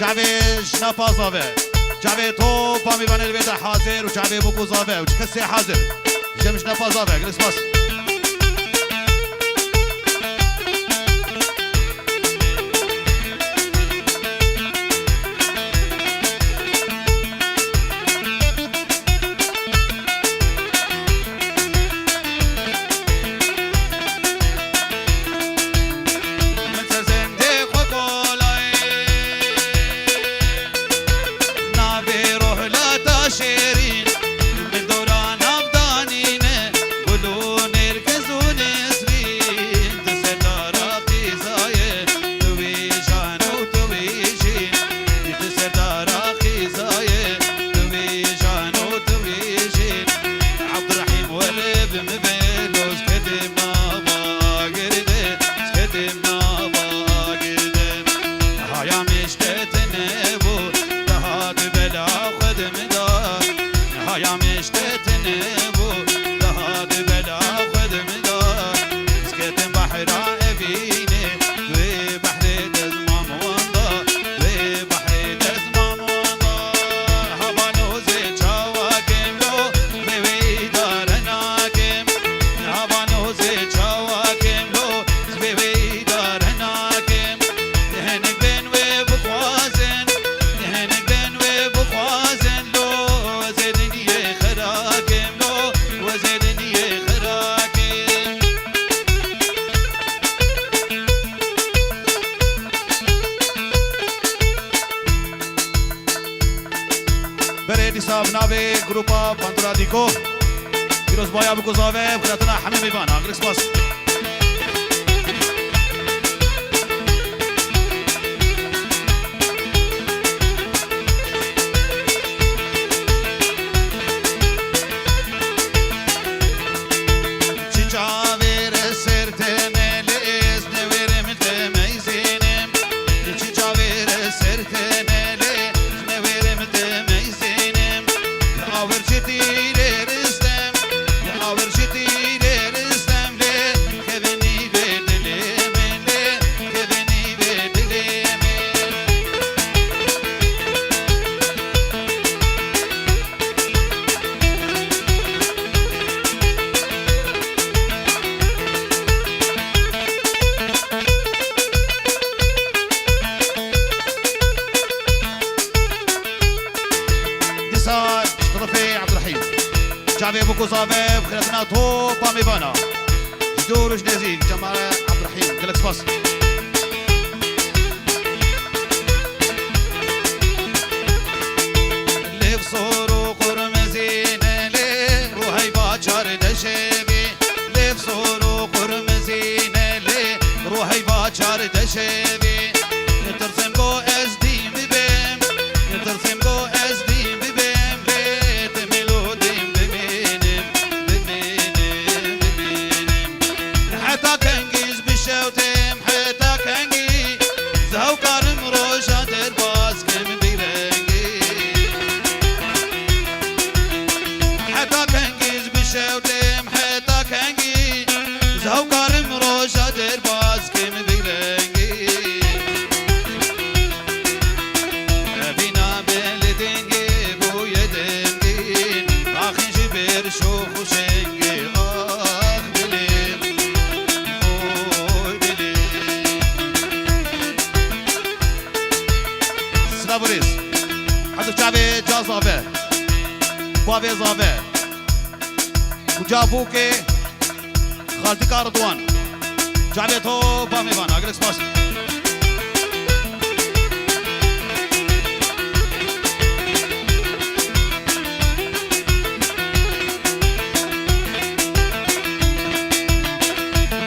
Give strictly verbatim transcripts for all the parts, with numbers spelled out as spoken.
Çavê jina Pazave. Çavê topa mêvanê li vê de hazir û çavê bûk û zave û çi kesê hazir. Jem jina Pazave. Gelek spas. Min ser zendê xwe kolayê, navê rohlata şêrîn, min dora nav danîne, gul û nêrgiz û nesrîn, tu serdara qîzayê, tu wî jan û tu wî jîn, tu serdara qîzayê, tu wî jan û tu wî jîn. Abdurrahîm were bi min ve lo, sketim nava girde, sketim nava girde. Haya miştetine bû, daha di bela xwe de min da. Haya miştetine bû, daha di bela xwe de min da. Sketim behra evîne, wê behrê dezmam wanda, wê behrê dezmam wanda. Havano zê çawa kêm lo, zibê wê îdare nakim. Havano zê çawa kêm lo, zibê wê îdare nakim. Hinek bên wê bixwazin, hinek bên wê bixwazin lo, zê dinyê xira kêm lo, we zê dinyê xira kêm. Berê dîsa bi navê grupa Bandora Dîko, pîrozbaya bûk û zave, bi xiratina hemî mêvana. Gelek spas. Çi çavêr ser temelê, ez newêrim te meyzênim. Çi çavêr ser temelê, ez newêrim te meyzênim. Awir çi tîrê ristem, awir çi tîrê ristem lê, kevenî vê dilê min lê, kevenî vê dilê min. Dîsa ji terefê Ebdurehîm. Çavê bûk û zave bi xiratina topa mêvana. Ji dûr û ji nêzîk, Cemal Ebdurehîm. Gelek spas. Lêv sor û qurmizîne lê, ruhey bacar deşevî. Lêv sor û qurmizîne lê, ruhey bacar deşevî. Tirsim ku ez dîn bibêm, tirsim ku ez dîn bibêm, bê temel û dîn bimînim, bimînim, bimînim. Heta kengî ez bişewtêm, heta kengî, ez hewkarim roja derbas kim bi rengî. Heta kengî ez bişewtêm, heta kengî, ez hewkarim roja derbas kim bi rengî. Evîna belê dengê bûye dengîn, axin ji ber şox û şengê, ax dilê, oy dilê. Silav û rêz. Hezir çavê ca zave, bavê zave, kuca bûkê, xaltika Ridwan. Çavê to ba mêvana. Gelek spas.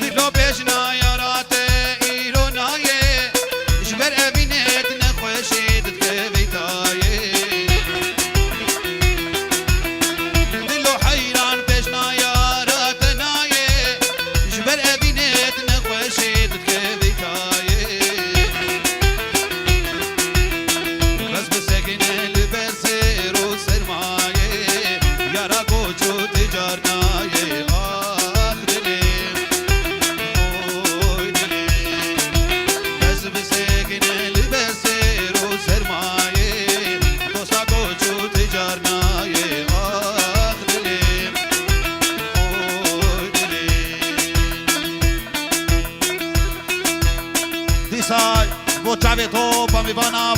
Dilo bejna yara te îro nayê, ji ber evînê tu nexweşî tu dikevî tayê. Dilo heyran bejna yara te nayê, ji ber evînê tu nexweşî tu dikevî tayê.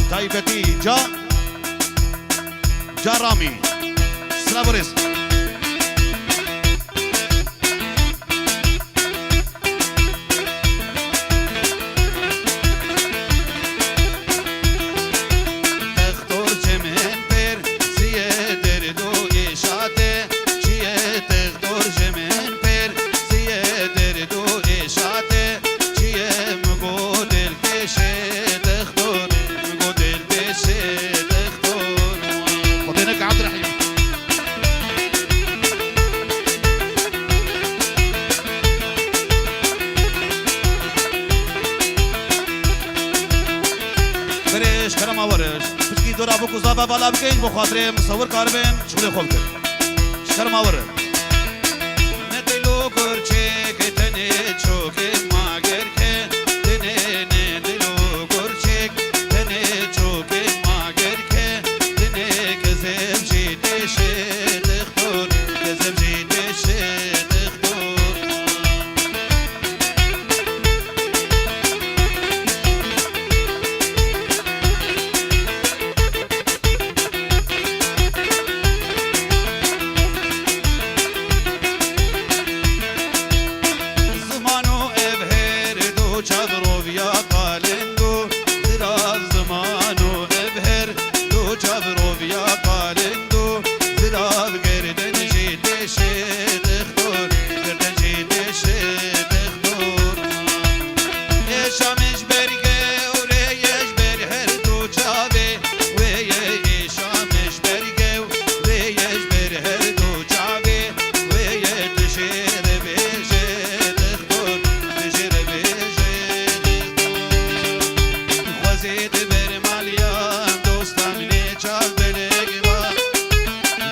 Taybetî ca, ca Ramî. Silav û rêz. Textor çemên pêr, ziyê derd û êşatê, çiyê textor çemên pêr, ziyê derd û êşatê, çiyê min got dil têşê textor, min got dil têşê textor. Xwedê neke Ebdurehîm. Berê ji kerema we re, piçkî dora bûk û zava vala bikeyin, bo xatirê misewir karibin şixulê xwe bikin. Ji kerema we re. Ne dil û gurçek, tenê çokê ma gerke, tenê ne dil û gurçek, tenê çokê ma gerke, tenê kezeb jî têşê dixtor, kezeb jî têşê dixtor. Ziman û ev her du çav roviya qalin du, zirav ziman û ev her du çav roviya qalin du, zirav girden jî têşê dixtor, girden jî têşê dixtor. Êşa min ji ber gewrê ye, ji ber her du çavê wê ye. Êşa min ji ber gewrê ye, ji ber her du çavê wê ye. Tu jê re bêje dixtor, tu jê re bêje dixtor. Xwezê di ber maliya dostan nê çav belek ba.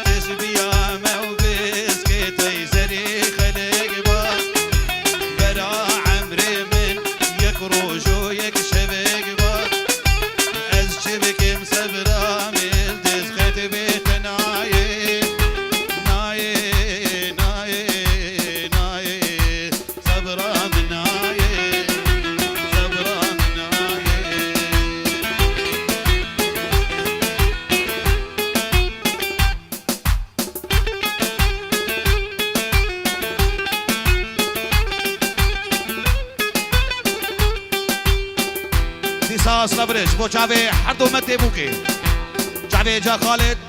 Tezbiya me û biskê tey zerê xelek ba. Bera emrê min yek roj û yek şevek ba. Ez çi bikim sebra min diz xet bê te nayê, nayê, nayê, nayê. Sebra min nayê, sebra min nayê. Dîsa silav re ji bo çavê her du metê bûkê. Çavê ca Xalid,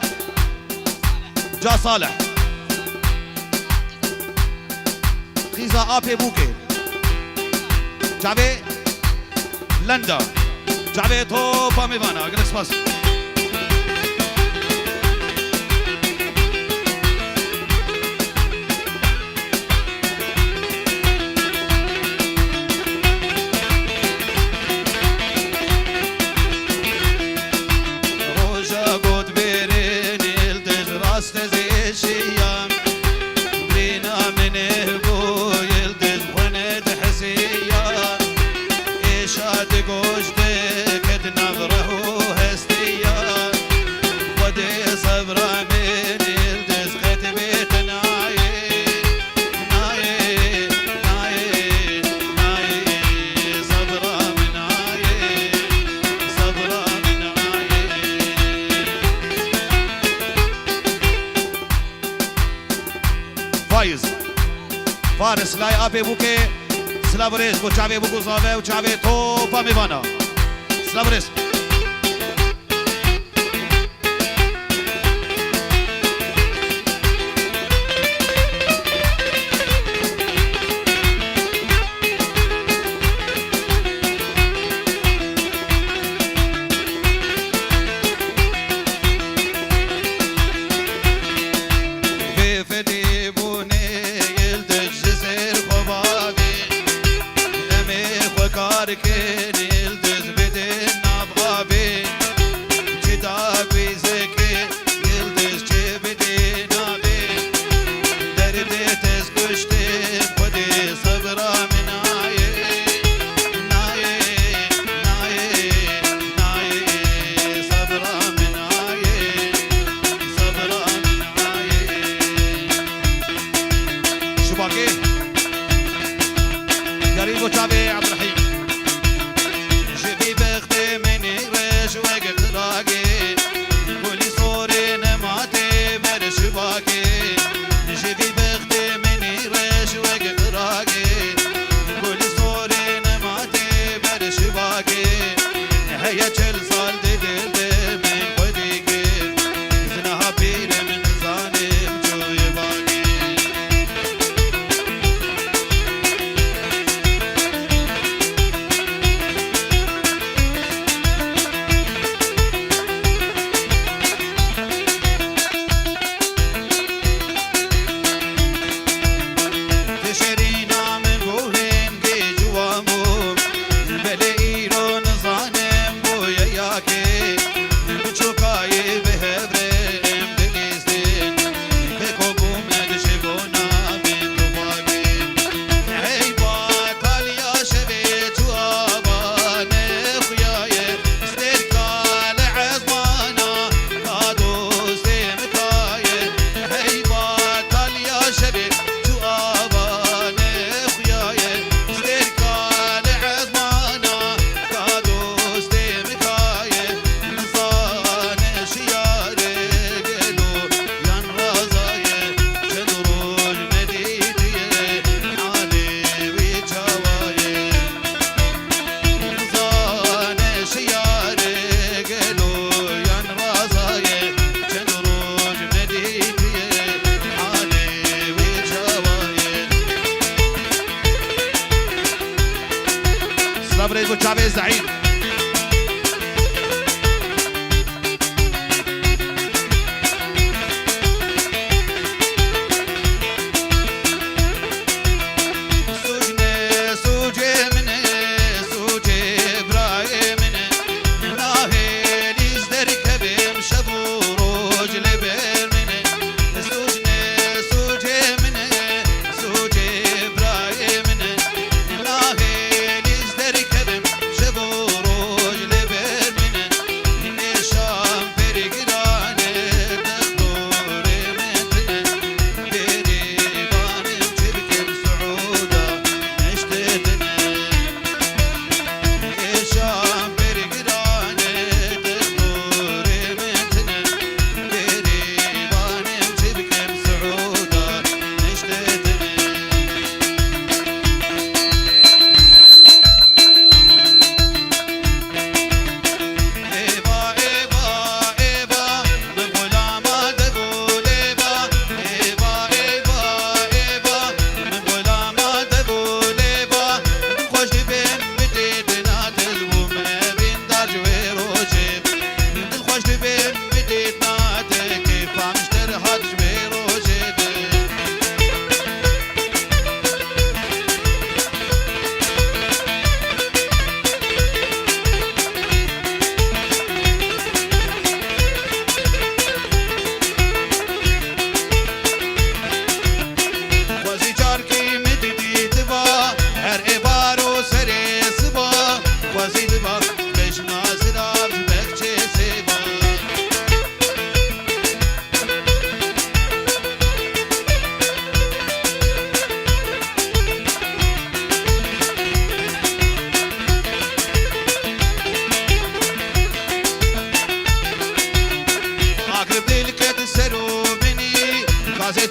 ca Salih. Qîza apê bûkê. Çavê lenda. Çavê topa mêvana. Gelek spas. Roja got bêrê nêl tez rast ez êşiya. Birîna min ê bû yildiz xwine dihesiya. Êşa di goş diket nav reh û hestiya. Xwedê sebra min yildiz qet bê te nayê. Nayê, nayê, nayê. Sebra min nayê. Sebra min nayê. Faiz. Faris, lay apê bûkê. Silav û rêz bo çavê bûk û zave û çavê topa mêvana. Silav û rêz. Vê fedî bûnê yildiz ji ser xwe bavê. Em ê xwe kar kin yildiz bidin nav qiragê, kulî sorê nematê ber şibakê, ji vî bextê min î reş wek qiragê, kulî sorê nematê ber şibakê, heye çel sal di dil de min xwedî kir, ez niha pîr im nizanim çûyê bagê. Ti şerîna min bû hingî ciwan bû, belê îro nizanim bûye ya kê, biçûkayê bi hev re em dilîzin, pêk bûme di ji bona min bibagin. Hey batal ya şevê çû ava nexuyaye, stêrka li ezmana ka dostê min kaye. Hey batal ya şevê çû ava nexuyaye, stêrka li ezmana ka dostê min kaye. Nizane şiyare gelo yan razaye, çend roj nedîtiye halê wî çawaye. Nizane şiyare gelo yan razaye, çend roj nedîtiye halê wî çawaye. Sabrê ku çavê zehîr. Sûc ne, sûcê min e, sûcê birayê min e. Nahêlî ji derkevim şev û roj li ber min e. Sûc ne, sûcê min e, sûcê birayê min e. Nahêlî ji derkevim şev û roj li ber min e. Êşan pêrê giran e, dextorê min tine. Bêrîvan im çi bikim siûda neşte tine. Êşan pêrê giran e, dextorê min tine. Bêrîvan im çi bikim siûda neşte tine. Êva, êva, êva, min xulama dev û lêva. Êva, êva, êva, min xulama dev û lêva. Min xweş dibêm bidîtina dil bûm evîndar ji wê rojê. Min dil xweş dibêm bidîtina te, kêfa min ji te re hat ji wê rojê de. Xwezî carkî min didî diva, her êvar û serê siva. Xwezî diva, bejna zirav ji bexçê sêva. Akrib dil ket ser û binî, gazê